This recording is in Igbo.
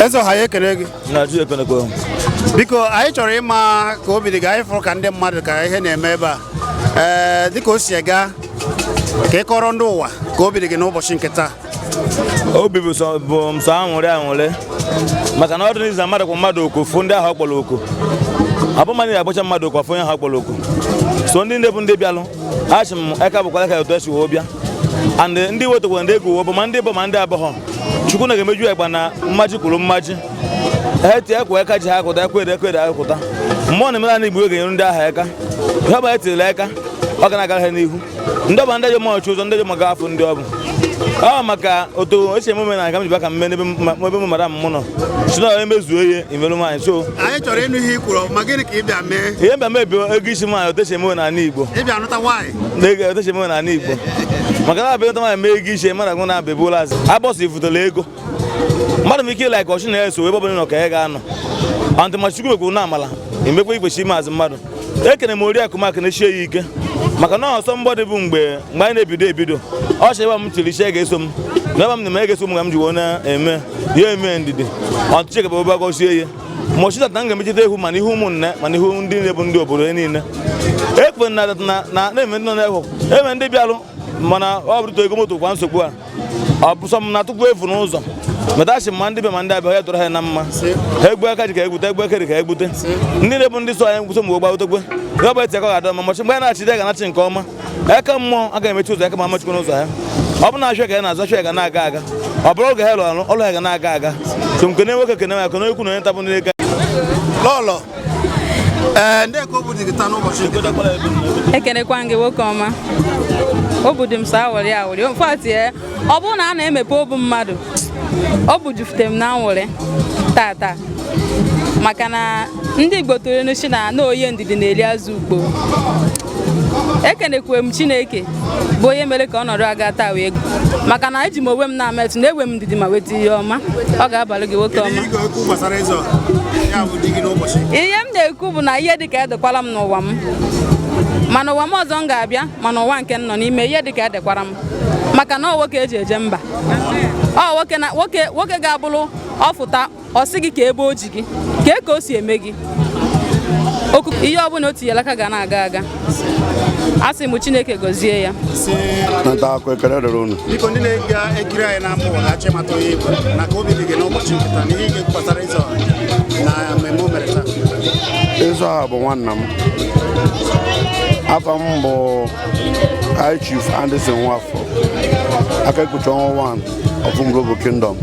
Eze ọha ya, ekele gị. Na-ajụ ekenekwe. Biko, anyị chọrọ ịma ka obi dị gị. Anyị fụrụ ka ndị mmadụ, ka ihe na-eme ebe a, ee, dịka o si aga, ka ị kọrọ ndị ụwa ka obi dị gị n'ụbọchị nke taa. Obi bụ sọ bụ m sọ aṅụrị aṅụrị, maka na ọ dị n'izu na mmadụ kwa mmadụ oku fụ ndị ahụ ọ kpọrọ oku. Ọ bụ mmadụ na-agbacha mmadụ oku afụ onye ahụ ọ kpọrọ oku. So ndị ndị bụ ndị bịalụ, achị m eka bụkwara ka otu esi wee bịa, and ndị wetakwara ndị ego bụ ma ndị bụ ma ndị abụghọ. Chukwu na ga-emeju egba na mmaji kwuru mmaji ha tie ekwe eka ji ha akụta ekwe ede ekwe ede akụta. Mmụọ na emenala Igbo ga-enyere ndị ahụ aka. Ihe ọbụla etinyere aka, ọ ga na-agara ha n'ihu. Ndị ọbụla, ndị ọjọọ ọchụ ụzọ, ndị ọjọọ maka afọ ndị ọ bụ ọ maka otu esi eme omenala ka m ji bịa ka mme n'ebe m madam m nọ si na emezuo ihe imerụ nwaanyị so. Anyị chọrọ ịnụ ihe i kwuru. Ma gịnị ka ị bịa mee? Ihe mbịa mebi ego isi nwaanyị, otu esi eme omenala Igbo. Ị bịa nụta nwaanyị? Na ego otu esi eme omenala Igbo, maka na abịa nụta nwaanyị, mee ego isi mmadụ agụ na-abịa ebuola azụ abọsụ ifutere ego mmadụ m ike ịla ka ọchị na-eso ebe ọbụla nọ ka ya ga-anọ antị. Ma Chukwu mekwuru na amala emekwa ikpechi ime azụ mmadụ. Ekene m oriakụ maka na echie ya ike, maka na ọsọ mgbọdị bụ mgbe mgbe anyị na-ebido ebido ọchị ebe m tiri iche ga-eso m na ebe m na-eme ga-eso m ka m ji wee na-eme ya eme ndidi ọtụtụ cheke bụ gọzie ya. Ma ọchị tata m ga-emechite ihu mana ihu ụmụnne, mana ihu ndị na-ebu ndị obodo ya niile ekwe na na na na-eme ndị nọ n'ehụ eme ndị bịalụ. Mana ọ bụrụ ego moto kwa nsogbu a, ọ bụ sọ m na-atụkwu efu n'ụzọ metachi ma ndị bịa ma ndị abịa ya tụrụ ha na mma. Ha egbu aka ji ka egbute, egbu aka dị ka egbute. Ndị na-ebu ndị so anyị gwụso mgbe gba utekwe ihe ọbụla eti aka ga-adọ mma. Mọchị mgbe anyị na-achị ga na-achị nke ọma. Aka mmụọ agaghị emechi ụzọ, aka ma amachikwa n'ụzọ ya. Ọ bụ na achụ ka ya na-azụ achụ ya ga na-aga aga. Ọ bụrụ oge ha lụrụ ọrụ, ọrụ ha ga na-aga aga. So nkene nwoke, kene nwaanyị, kene okwu na onye ntabụ ndị ego. Lọlọ, ee, ndị ka obi dị gị taa n'ụbọchị nke taa? Ekenekwa gị, nwoke ọma. Obi dị m sọ awụrị awụrị. In fact, ọ bụrụ na a na-emepe obi mmadụ, o jufute m na anwụrị tata, maka na ndị Igbo toro n'uchi na na onye ndidi na-eri azụ ukpo. Ekenekwe m Chineke bụ onye mere ka ọnọdụ aga taa wee, maka na eji m onwe m na-ametụ na enwe m ndidi ma weta ihe ọma. Ọ ga-abalị gị, nwoke Kedu ọma. ihe ị ga-ekwu gbasara ịzọ ya bụ di gị n'ụbọchị? Ihe m na-ekwu bụ na ihe dịka edekwala m n'ụwa m, mana ụwa m ọzọ m ga-abịa, mana ụwa nke m nọ n'ime, ihe dịka edekwara m, maka na ọ nwoke eji eje mba. Ọ nwoke na nwoke, nwoke ga-abụrụ ọfụta ọ sị gị ka ebe o ji gị kee ka o si eme gị okwu. Ihe ọbụla o tinyere aka ga na-aga aga. A sị m Chineke gọzie ya. Si. Nta akụ, ekele dịrị unu. Biko, ndị na-ega ekiri anyị na mba ụwa ga-achọ ịmata onye Igbo na ka obi dị gị n'ụbọchị nke taa na ihe ị ga-ekwu gbasara ịzọ na mmemme o mere taa. Ịzụ a bụ nwanna m. Afọ m bụ High Chief Anderson Nwafọ, aka ekpuchi ọnwa 1 of Umrobo Kingdom.